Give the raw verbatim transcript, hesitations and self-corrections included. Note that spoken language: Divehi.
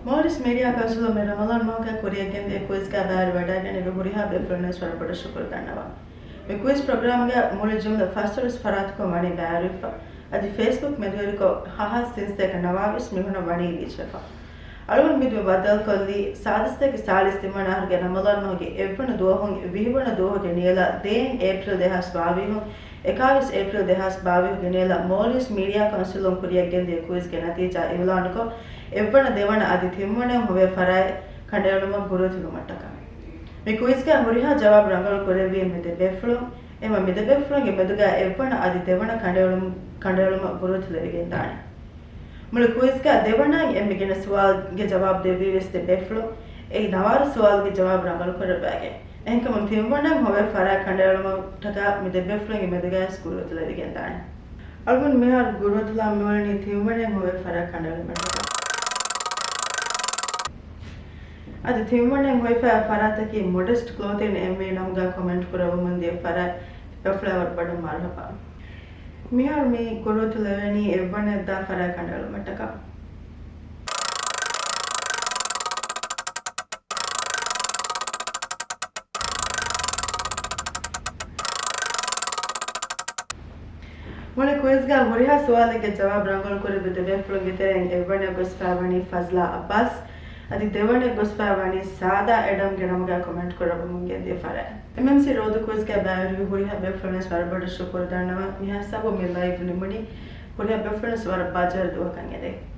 މޯލްޑިވްސް މީޑިއާ ކައުންސިލުން މި ރަމަޟާން މަހުގަ ކުރިޔަށްގެންދިޔަ ކުއިޒްގަ ބައިވެރިވެވަޑައިގެން އެބަ ހުރިހާ ބޭފުޅުންނަށް ވަރަށް ބޮޑަށް ޝުކުރު ދަންނަވަން. މި ކުއިޒް ޕްރޮގްރާމްގަ މުޅި ޖުމްލަ ފަސްދޮޅަސް ފަރާތަކުން ވަނީ ބައިވެރިވެފަ. އަދި ފޭސްބުކް މެދުވެރިކޮށް ހަ ހާސް ތިންސަތޭކަ ނަވާވީސް މިހުނަށް ވަނީ ރީޗްވެފަ. އަޅުގަނޑު މިދިޔަ ބައްދަލުކޮށްލީ ސާދަ ސަތޭކަ ސާޅީސް ތިންވަނަ އަހަރުގެ ރަމަޟާން މަހުގެ އެއްވަނަ ދުވަހުން ވިހިވަނަ ދުވަހުގެ ނިޔަލަށް ދޭއް އޭޕްރިލް ދެހާސް ބާވީސް، އެކާވީސް އޭޕްރިލް ދެހާސް ބާވީސް ގެ ނިޔަލަށް މޯލްޑިވްސް މީޑިއާ ކައުންސިލުން ކުރިޔަށްގެންދިޔަ ކުއިޒްގެ ނަތީޖާ އިއުލާނުކޮށް، އެއްވަނަ ދެވަނަ އަދި ތިންވަނައިން ހޮވޭ ފަރާތް ކަނޑައެޅުމަށް ގުރޫތުލުމަށްޓަކާ. މި ކުއިޒްގަ ހުރިހާ ޖަވާބު ރަނގަޅު ކުރެއްވީ މި ދެ ބޭފުޅުން. އެހެންވެ މި ދެ ބޭފުޅުންގެ މެދުގަ އެއްވަނަ އަދި ދެވަނަ ކަނޑައެޅުމަށް، ކަނޑައެޅުމަށް ގުރޫތު ލެވިގެންދާނެ. މުޅި ކުއިޒްގަ ދެވަނައިން އެންމެ ގިނަ ސުވާލުގެ ޖަވާބު ދެއްވީވެސް ދެ ބޭފުޅުން. އެއީ ނަވާރަ ސުވާލުގެ ޖަވާބު ރަނގަޅު ކުރައްވައިގެން. އެހެންކަމުން ތިންވަނައިން ހޮވޭ ފަރާތް ކަނޑައެޅުމަށްޓަކާ މި ދެ ބޭފުޅުންގެ މެދުގައި ވެސް ގުރޫތު ލެވިގެންދާނެ. އަޅުގަނޑު މިހާރު ގުރޫތުލާން މިއުޅެނީ ތިންވަނައިން ހޮވޭ ފަރާތް ކަނޑައެޅުމަށްޓަކާ. އަދި ތިންވަނައިން ހޮވިފައި ފަރާތަކީ މޮޑެސްޓް ކްލޯތިން އެމްވީ ނަމުގަ ކޮމެންޓް ކުރައްވަމުން ދިޔަ ފަރާތް. ބޭފުޅާ ވަރަށް ބޮޑަށް މަރުޙަބާ. މިހާރު މި ގުރޫތު ލެވެނީ އެއްވަނައަށްދާ ފަރާތް ކަނޑައެޅުމަށްޓަކާ. މުޅި ކުއިޒްގަ ހުރިހާ ސުވާލެއްގެ ޖަވާބު ރަނގަޅު ކުރެއްވި ދެ ބޭފުޅުންގެ ތެރެއިން އެއްވަނައަށް ގޮސްފައިވަނީ ފަޒްލާ އައްބާސް. އަދި ދެވަނައަށް ގޮސްފައިވަނީ ސާދާ އެޑަމްގެ ނަމުގަ ކޮމެންޓް ކުރައްވަމުން ގެންދިޔަ ފަރާތް. އެމްއެމްސީ ރޯދަ ކުއިޒްގަ ބައިވެރިވި ހުރިހާ ބޭފުޅުންނަށް ވަރަށް ބޮޑަށް ޝުކުރު ދަންނަވަން. މިހާ ހިސާބުން މި ލައިވް ނިމުނީ. ހުރިހާ ބޭފުޅުންނަށް ވަރަށް ބާޖަވެރި ދުވަހަކަށް އެދެން.